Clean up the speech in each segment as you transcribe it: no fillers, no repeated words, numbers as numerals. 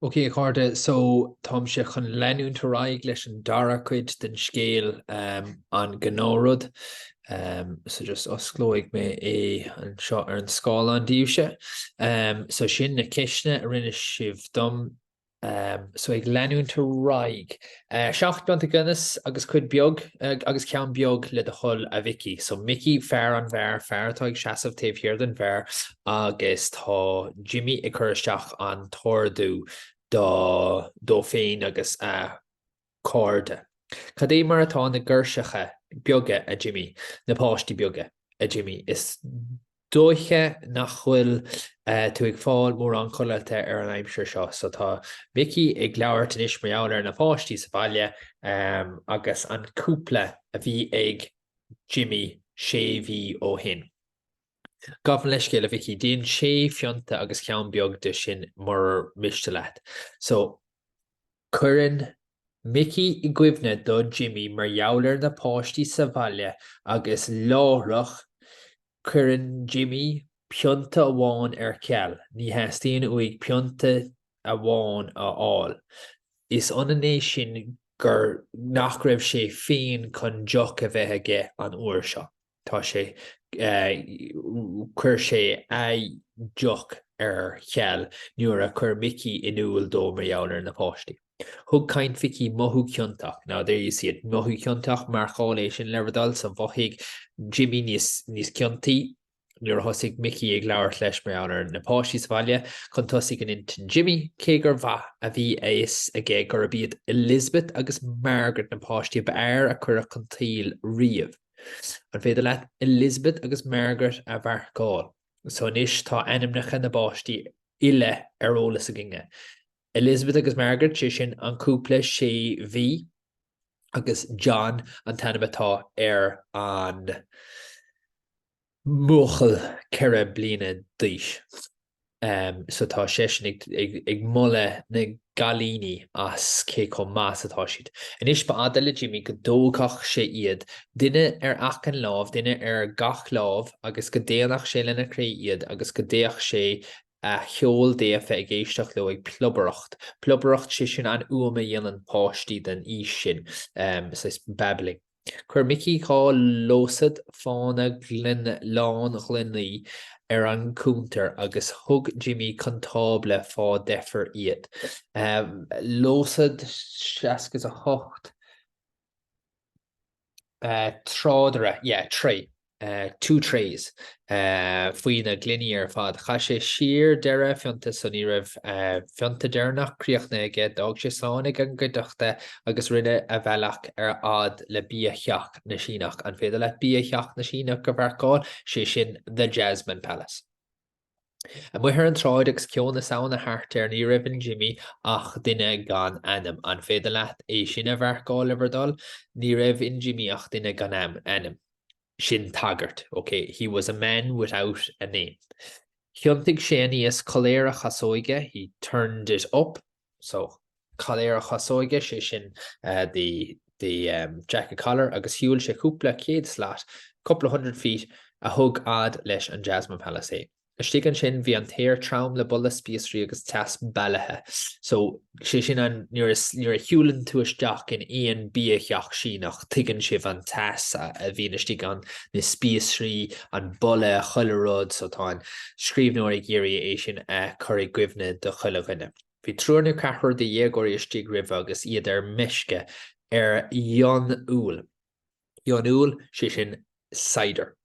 Ok a chairde, so táimse chun leanúint ar aghaidh leis an dara cuid den scéal, an gnáthrud. So just osclóidh mé é anseo ar an scáileán daoibhse. So sin na ceisteanna a rinne sibh dom. So ag leanúint ar aghaidh. 7 bpionta Guinness agus cuid beag, agus ceann beag le do thoil a Mhicí. So Micí, fear an bheáir, fear atá ag seasamh taobh thiar den bheár agus tá Jimmy ag cur isteach an t-ordú do dó féin agus a chairde. Cad é mar atá na girseacha beaga, a Jimmy? Na páistí beaga, a Jimmy? Is dóiche nach bhfuil tú ag fáil mórán codlata ar an aimsir seo. So tá Micí ag labhairt anois mar gheall ar na páistí sa bhaile agus an cúpla a bhí ag Jimmy sé mhí ó shin. Gabh mo leithscéal, a Mhicí, déan sé phionta agus ceann beag de sin murar miste leat. So cuireann Micí i gcuimhne do Jimmy mar gheall ar na páistí sa bhaile agus láithreach cuireann Jimmy pionta amháin ar ceal, ní theastaíonn uaidh pionta amháin a fháil. Is ionann é sin gur nach raibh sé féin chun deoch a bheith aige an uair seo. Tá sé, chuir sé a dheoch ar ceal nuair a chuir Micí in iúl dó mar gheall ar na páistí. Thug caint Mhicí mothú ciontach, now there you see it, mothú ciontach, marcáil é sin le bhur dtoil, so mhothaigh Jimmy níos, níos ciontaí nuair a thosaigh Micí ag labhairt leis mar gheall ar na páistí sa bhaile, chun tosaigh in intinn Jimmy, cé gur mhaith a bhí a fhios aige gurb iad Elizabeth agus Margaret na páistí ab fhearr a cuireadh chun tsaoil riamh. An féidir leat Elizabeth agus Margaret a mharcáil? So anois tá ainmneacha na bpáistí uile ar eolas againne. Elizabeth agus Margaret, sé sin an cúpla sé mhí, agus John an t-ainm atá ar an mbuachaill 4 bliana d'aois. So tá seisean ag moladh na gcailíní as cé chomh maith is atá siad. Anois ba fhada le Jimmy go dtógfadh sé iad, duine ar achan lámh, duine ar gach lámh, agus go dtéanfadh sé lena chroí iad agus go dtéadh sé a cheol daofa ag éisteacht leo ag plobaireacht. Plobaireacht, sé sin an fhuaim a dhéanann páistí den aois sin, saghas babbling. Chuir Micí 2 losad fána gloine lán ghloiní ar an gcuntar agus thug Jimmy chun tábla fá dheifir iad. Losad 68 trádaire, yeah, tray. two trays faoi na gloiní ar fad. Chaith sé siar deireadh a phionta so ní raibh a phionta deireanach críochnaithe aige. D'fhág sé slán ag an gcuideachta agus rinne a bhealach ar fhad le bia-theach na Síneach. An féidir leat bia-theach na Síneach a mharcáil? Sé sin The Jasmine Palace. Amuigh ar an tsráid agus ceo na Samhna thart air ní raibh in Jimmy ach duine gan ainm. An féidir leat é sin a mharcáil le bhur dtoil? Ní raibh in Jimmy ach duine gan ainm. Sin tagairt, ok, he was a man without a name. Thiontaigh sé aníos coiléar a chasóige, he turned it up, so coiléar a chasóige, sé sin the the jacket collar, agus shiúil sé cúpla céad slat, couple of hundred feet, a thug fhad leis an Jasmine Palace é. Istigh ansin bhí an t-aer trom le boladh spíosraí agus teas bealaithe. So, sé sin an, nuair a, nuair a shiúlann tú isteach in aon bia-theach Síneach, tuigeann sibh an teas a, a bhíonn istigh ann, na spíosraí, an boladh, chuile rud, so tá an scríbhneoir ag iarraidh é sin a chur i gcuimhne do chuile dhuine. Bhí triúr nó ceathrar de dhéagóirí istigh roimhe agus iad ar meisce ar fhíon úll. Fíon úll, sé sin cider.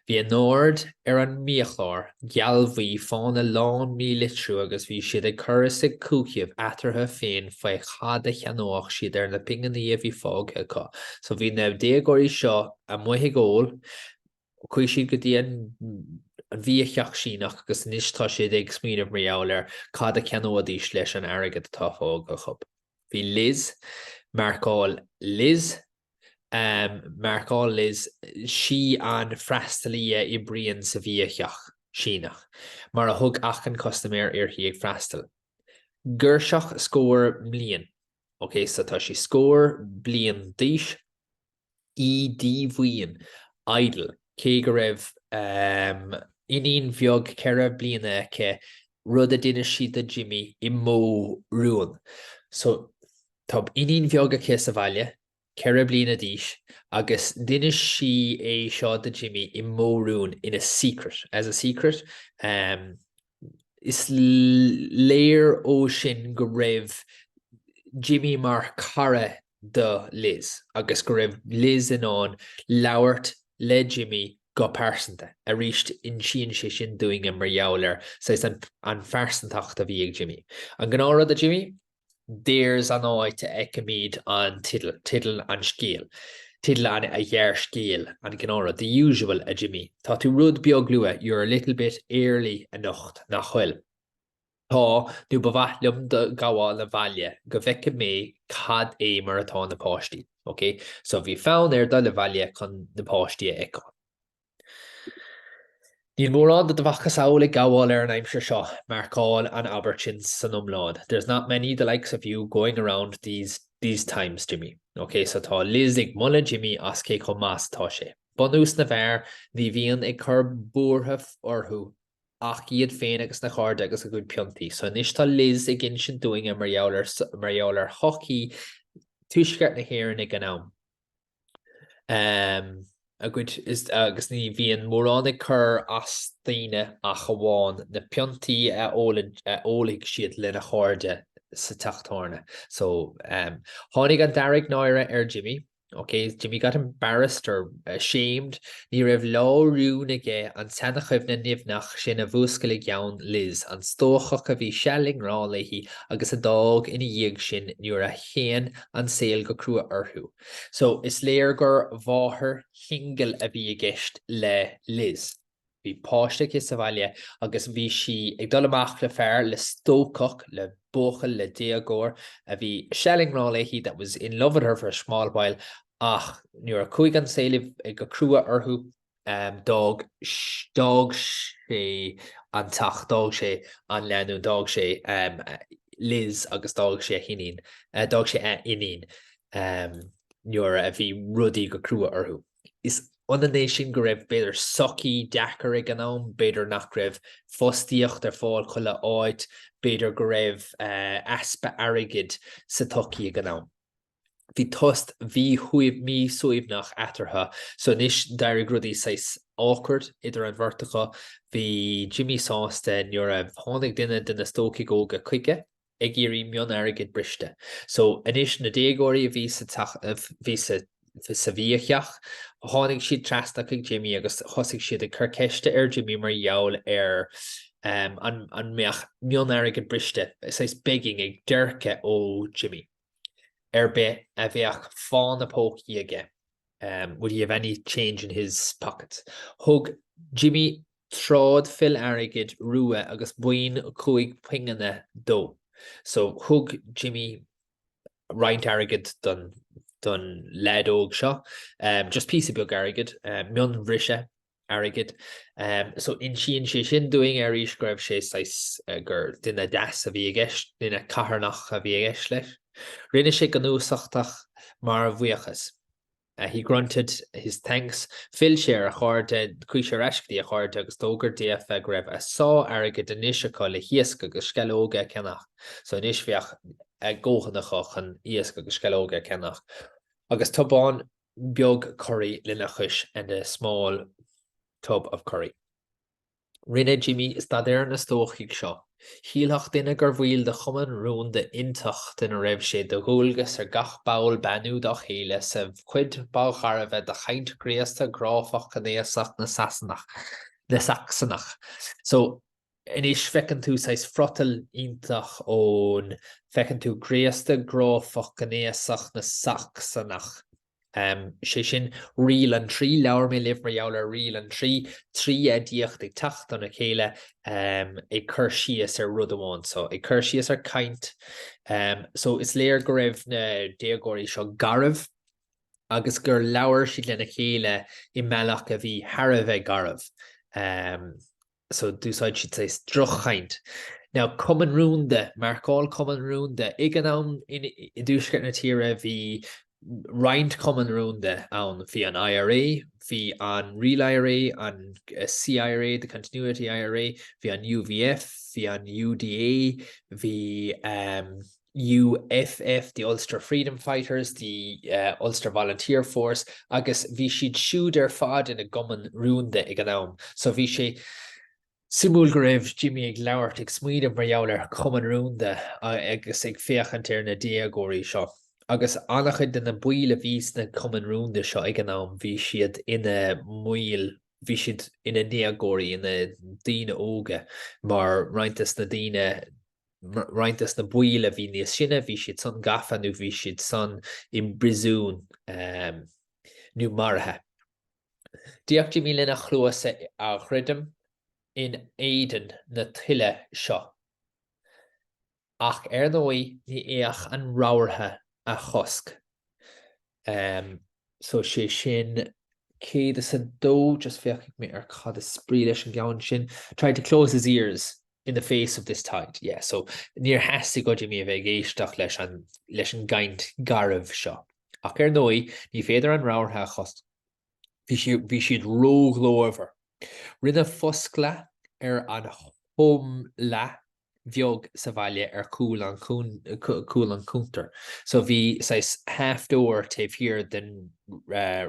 Bhí a n-aird ar an mbiachlár gealbhuí fána lán mílitriú agus bhí siad ag cur is ag cúiteamh eatarthu féin faoi cad a cheannódh siad ar na pinginí a bhí fágtha acu. So bhí na déagóirí seo amuigh ag ól, chuaigh siad go dtí an bhiatheach Síneach agus anois tá siad ag smaoineamh mar gheall ar cad a cheannóidís leis an airgead atá fágtha acu. Bhí Liz, marcáil Liz, Marcáil Liz, sí an freastalaí a oibríonn sa bhiatheach Síneach, mar a thug achan custaiméir uirthi ag freastal. Girseach scór mbliain, ok, so tá sí scór bliain d'aois, í díomhaoin, idle, cé go raibh iníon bheag 4 bliana aici. rud a d'inis sí do Jimmy i modh rúin. So, tá iníon bheag aici sa bhaile, 4 bliana d'aois, agus d'inis sí é seo do Jimmy i modh rúin, in a secret, as a secret. Is léir ó sin go raibh Jimmy mar chara do Liz agus go raibh Liz in ann labhairt le Jimmy go pearsanta. Arís, insíonn sé sin dúinne mar gheall ar saghas an phearsantacht a bhí ag Jimmy. An gnáthrud, a Jimmy? There's an áit a fheicimid an teideal, teideal an scéil, teideal an ghearrscéil, an gnáthrud, the usual, a Jimmy. Tá tú rud beag luath, you're a little bit early anocht, nach bhfuil? Tá, nó ba mhaith liom do ghabháil 'na bhaile go bhfeice mé cad é mar atá na páistí. Ok, so bhí fonn air dul abhaile chun na páistí a fheiceáil. Níl mórán de do mhacasamhail ag gabháil ar an aimsir seo, marcáil an abairt sin san iomlán, There's not many the likes of you going around these these times, Jimmy. Ok, so tá Liz ag moladh Jimmy as cé chomh maith is atá sé. Bunús na bhfear, ní bhíonn ag cur buartha orthu ach iad féin agus na cairde agus a gcuid piontaí. So anois tá Liz ag insint dúinne mar gheall ar mar gheall ar shochaí Tuaisceart na hÉireann ag an am. A gcuid is agus ní bhíonn mórán ag cur as daoine ach amháin na piontaí a ólfaidh siad lena chairde sa teach tábhairne. So tháinig an dearg-náire ar Jimmy. Ok, Jimmy got embarrassed or ashamed. Ní raibh lá rúin aige an tseanchuimhne nimhneach sin a mhúscail i gceann Liz, an stócach a bhí seal i ngrá léi agus a d'fhág ina dhiaidh sin nuair a shéan an saol go crua orthu. So, is léir gur mháthair shingil a bhí i gceist le Liz. Bhí páiste aici sa bhaile agus bhí sí ag dul amach le fear, le stócach, le buachaill, le déagóir a bhí seal i ngrá léi, that was in love with her for a small while, ach nuair a chuaigh an saol go crua orthu, d'fhág, d'fhág sé an teach, d'fhág sé an lánúin, d'fhág sé Liz agus d'fhág sé a hiníon, d'fhág sé a iníon nuair a bhí rudaí go crua orthu. Is ionann é sin go raibh, b'fhéidir, sochaí deacair ag an am, b'fhéidir nach raibh fostaíocht ar fáil chuile áit, b'fhéidir go raibh easpa airgid sa tsochaí ag an am. Bhí tost mhíshuaimhneach eatarthu so anois d'éirigh rudaí saghas awkward idir an bheirt acu. Bhí Jimmy sásta nuair a tháinig duine de na stócaigh óga chuige ag iarraidh mion-airgead briste. So anois na déagóirí a bhí sa teach, bhí sa sa bhiatheach, tháinig siad trasna chuig Jimmy agus thosaigh siad ag cur ceiste ar Jimmy mar gheall ar an an mbeadh mion-airgead briste, saghas begging, ag déirce ó Jimmy. Ar bith a bheadh fána pócaí aige, would he have any change in his pockets? Thug Jimmy traidhfil airgid rua agus boinn chúig pingine dó. So thug Jimmy roinnt airgid don don leaid óg seo, just píosa beag airgid, mionbhriseadh airgid. So insíonn sé sin dúinn arís go raibh sé saghas, gur duine deas a bhí i gceist, duine carthanach a bhí i gceist leis. Rinne sé gnúsachtach mar bhuíochas. He grunted his thanks. Phill sé ar a chairde, chuaigh sé ar ais go dtí a chairde agus d'fhógair daofa go raibh a sáith airgid anois acu le hiasc agus sceallóga a cheannach. So anois bheadh a ndóthain acu chun iasc agus sceallóga a cheannach. Agus tobán beag curaí lena chois and a small tub of curry. Rinne Jimmy staidéar ar na stócaigh seo. Shílfeadh duine gur bhaill de chumann rúnda inteacht ina raibh sé de dhualgas ar gach ball beannú dá chéile sa chuid ba ghairbhe de chaint ghraosta ghráfach ghnéasach na Sasanach, na Sacsanach. So, anois feiceann tú saghas friotal iontach ón, feiceann tú graosta gráfach gnéasach na Sacsanach. Sé sin riail an trí, labhair mé libh mar gheall ar riail an trí, trí aidiacht ag teacht óna chéile ag cur síos ar rud amháin, so ag cur síos ar caint. So is léir go raibh na déagóirí seo garbh agus gur labhair siad lena chéile i mbealach a bhí thar a bheith garbh. So d'úsáid siad saghas droch-chaint. Now cumann rúnda, marcáil cumann rúnda. Ag an am i dtuaisceart na tíre bhí. roinnt cumann rúnda ann. Bhí an IRA, bhí an Real IRA, an CIRA, the Continuity IRA, bhí an UVF, bhí an UDA, bhí UFF, the Ulster Freedom Fighters, the Ulster Volunteer Force, agus bhí siad siúd ar fad ina gcumainn rúnda ag an am. So bhí sé Suimiúil go raibh Jimmy ag labhairt, ag smaoineamh mar gheall ar chumainn rúnda agus ag féachaint ar na déagóirí seo. Agus an-chuid de na baill a bhí sna cumainn rúnda seo ag an am, bhí siad ina mbaill, bhí siad ina ndéagóirí, ina ndaoine óga, mar roinnt des na daoine, roinnt des na baill a bhí níos sine, bhí siad san gafa nó bhí siad san i bpríosún nó maraithe. D'fhéach Jimmy lena chluasa a dhruidim in éadan na tuile seo. Ach ar ndóigh ní fhéadfadh an rabhartha a chosc. So sé sin 102, just féachfaidh mé ar cad is brí leis an gceann sin. Tried to close his ears in the face of this tide. Yeah, so níor theastaigh ó Jimmy a bheith ag éisteacht leis an, leis an gcaint garbh seo. Ach ar ndóigh, ní féidir an rabhartha a chosc. Bhí siad, bhí siad róghlórmhar. Rinneadh foscladh ar an chomhla bheag sa bhaile ar chúl an cúl an chuntair. So bhí saghas half door taobh thiar den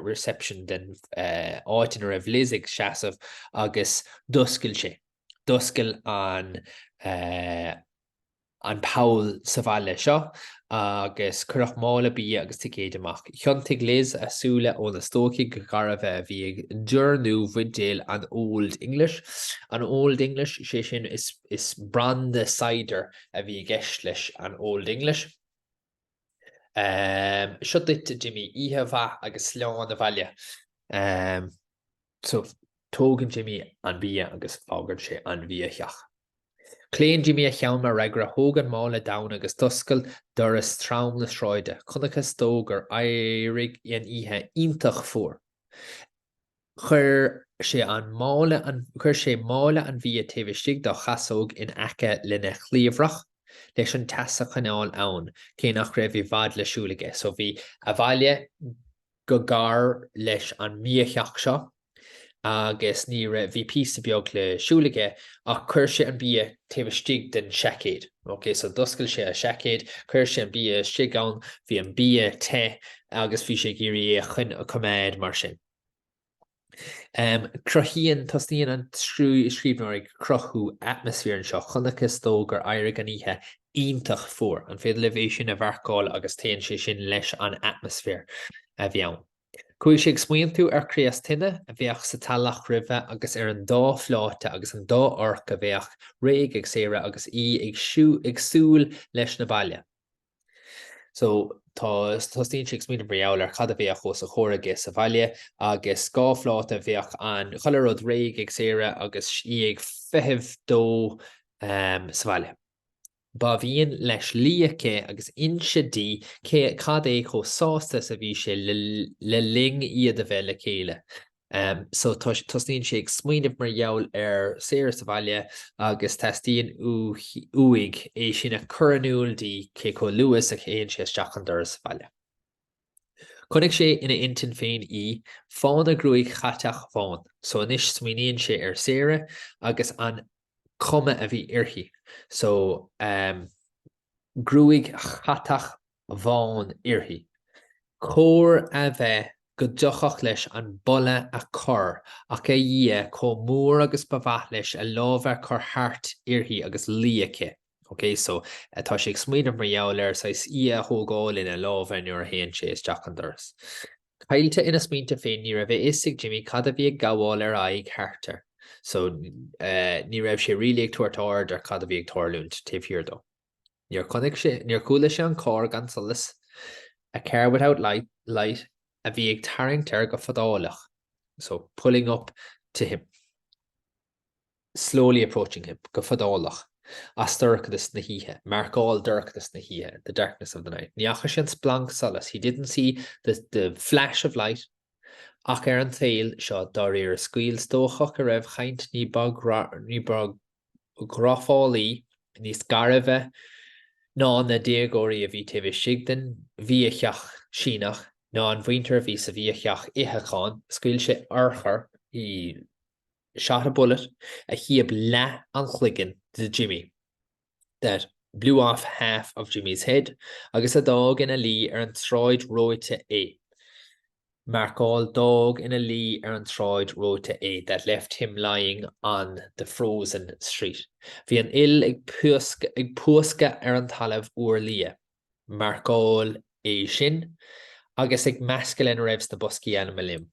reception den áit ina raibh Liz ag seasamh agus d'oscail sé. D'oscail an an poll sa bhalla seo agus cuireadh mála bia agus ticéid amach. Thiontaigh Liz a súile ó na stócaigh gharbha a bhí ag doirniú bhuidéil an Old English. An Old English, sé sin, is, is branda cider a bhí i gceist leis an Old English. Seo duit, a Jimmy, oíche mhaith agus slán abhaile. So, tógann Jimmy an bia agus fágann sé an bhiatheach. Chlaon Jimmy a cheann mar fhreagra, thóg an mála donn agus d'oscail doras trom na sráide. Chonacthas dó gur éirigh an oíche iontach fuar. Chuir sé an mála an chuir sé mála an bhia taobh istigh dá chasóg in aice lena chliabhrach leis an teas a choinneáil ann, cé nach raibh i bhfad le siúl aige. So bhí a bhaile go gar leis an mbiatheach seo agus ní raibh, bhí píosa beag le siúl aige ach chuir sé an bia taobh istigh den seaicéad. Ok, so d'oscail sé a seaicéad, chuir sé an bia istigh ann, bhí an bia te agus bhí sé ag iarraidh é a choin, a choimeád mar sin. Um, cruthaíonn, tosnaíonn an scríbhneoir ag cruthú atmaisféar anseo. Chonacthas dó gur éirigh an oíche iontach fuar. An féidir libh é sin a mharcáil agus téann sé sin leis an atmaisféar a bhí ann. Chuaigh sé ag smaointiú ar chraos tine a bheadh sa teallach roimhe agus ar an dá phláta agus an dá fhorc a bheadh réidh ag Sarah agus í ag ag súil leis na baile. So tá tosaíonn sé ag smaoineamh mar gheall ar cad a bheadh os a chomhair aige sa bhaile agus dhá phláta bheadh an chuile rud réidh ag Sarah agus í ag feitheamh dó um, sa bhaile. Ba mhian leis luí aici agus inse di cé cad é chomh sásta is a bhí sé le linn iad a bheith le chéile. So tosnaíonn sé ag smaoineamh mar gheall ar Sarah sa bhaile agus teastaíonn uaidh é sin a chur in iúl di cé chomh luath is a théann sé isteach an doras sa bhaile. Chonaic sé ina intinn féin í, fána gruaig chatach bhán. So anois smaoiníonn sé ar Sarah agus an cuma a bhí uirthi. So um, gruaig chatach bhán uirthi. Chóir a bheith go dtiocfadh leis an boladh a chur, ach a Dhia, chomh mór agus ba mhaith leis a lámha a chur thart uirthi agus luí aici. Ok, so tá sé ag smaoineamh mar gheall ar saghas í a thógáil ina lámha nuair a théann sé isteach an doras. Caillte ina smaointe féin, ní raibh a fhios ag Jimmy cad a bhí ag gabháil ar aghaidh thart air, so ní raibh sé really ag tabhairt aird ar cad a bhí ag tarlúint taobh thiar dó. Níor chonaic sé, níor chuala sé an carr gan solas, a car without light, light, a bhí ag tarraingt air go fadálach, so pulling up to him. slowly approaching him, go fadálach, as dorchadas na hoíche, marcáil dorchadas na hoíche, the darkness of the night. Ní fhaca sé an splanc solais, he didn't see the, the flash of light, ach ar an tsaol seo dáiríre scaoil stócach a raibh chaint ní ba ní ba ghráfálaí, níos gairbhe ná na déagóirí a bhí taobh istigh den bhiatheach. Síneach ná an mhuintir a bhí sa bhiatheach itheacháin, scaoil sé urchar, he shot a bullet, a shíob leath an chloiginn de Jimmy, that blew off half of Jimmy's head, agus a d'fhág ina luí ar an tsráid reoite é. Marcáil d'fhág ina luí ar an tsráid reoite é, that left him lying on the frozen street. Bhí an fhuil ag púscadh ar an talamh úr liath. Marcáil é sin. Agus ag meascadh lena raibh sna boscaí alúmanaim.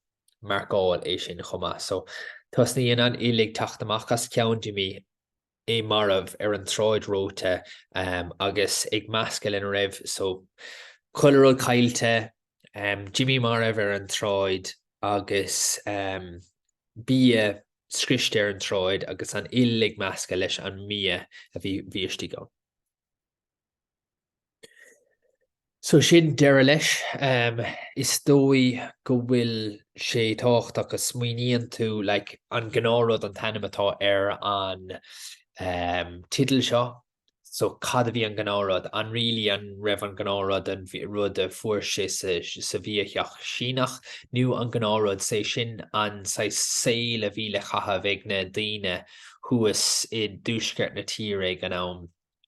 Marcáil é sin chomh maith. So, tosnaíonn an fhuil ag teacht amach as ceann Jimmy, é marbh ar an tsráid reoite agus ag meascadh lena raibh. So, chuile rud caillte, Jimmy marbh ar an tsráid agus bia scriosta ar an tsráid agus an fhuil ag meascadh leis an mbia a bhí istigh ann. So sin deireadh leis. Is dóigh go bhfuil sé tábhachtach go smaoiníonn tú like an gnáthrud an t-ainm atá ar an teideal seo. So cad a bhí an gnáthrud? An really an raibh an gnáthrud an rud a fuair sé sa sa bhiatheach Síneach nó an gnáthrud sé sin an saghas saol a bhí le caitheamh ag na daoine thuas i dtuaisceart na tíre ag an am?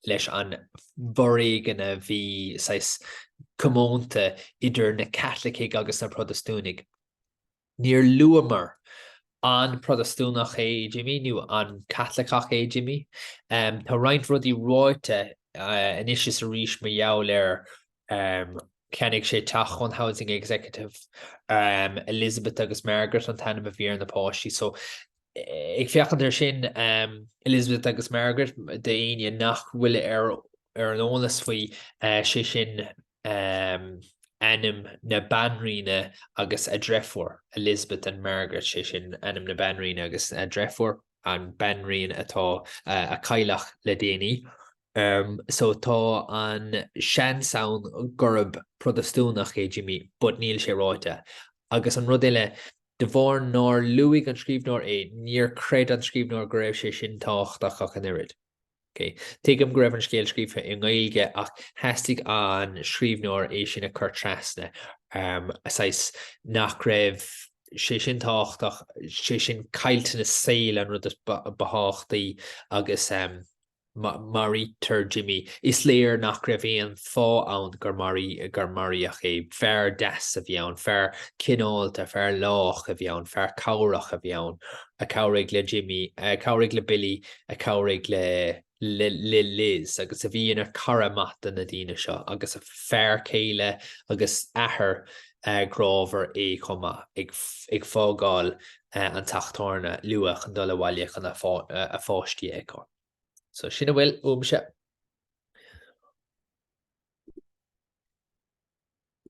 leis an bhforéigean a bhí saghas comónta idir na Caitlicigh agus na Protastúnaigh. Níor luamar an Protastúnach é Jimmy nó an Caitliceach é Jimmy. Tá roinnt rudaí ráite anois is arís mar gheall air. Cheannaigh sé teach ón Housing Executive. Elizabeth agus Margaret an t-ainm a bhí ar na páistí. So ag féachaint ar sin, Elizabeth agus Margaret, d'éinne nach bhfuil ar ar an eolas faoi, sé sin ainm na banríona agus a deirfiúr, Elizabeth and Margaret, sé sin ainm na banríona agus a deirfiúr, an banríon atá a cailleadh le déanaí. So tá an seans ann gurb Protastúnach é Jimmy, but níl sé ráite. Agus an rud eile, De bharr nár luaigh an scríbhneoir é, níor chreid an scríbhneoir go raibh sé sin tábhachtach ach an oiread. Ok. Tuigim go raibh an scéal scríofa i nGaeilge ach theastaigh an scríbhneoir é sin a chur trasna, saghas nach raibh sé sin tábhachtach, sé sin caillteanas saoil an rud ba thábhachtaí agus maraítear Jimmy. Is léir nach raibh aon fáth ann gur gur maraíodh é. Fear deas a bhí ann, fear cineálta, fear lách a bhí ann, fear cabhrach a bhí ann, a chabhraigh le Jimmy, a chabhraigh le Billy, a chabhraigh le le Liz agus a bhí ina chara maith do na daoine seo agus a fear céile agus athair grámhar é chomh maith, ag ag fágáil an teach tábhairne luath chun dul abhaile chun a pháistí a fheiceáil. So sin a bhfuil uaimse.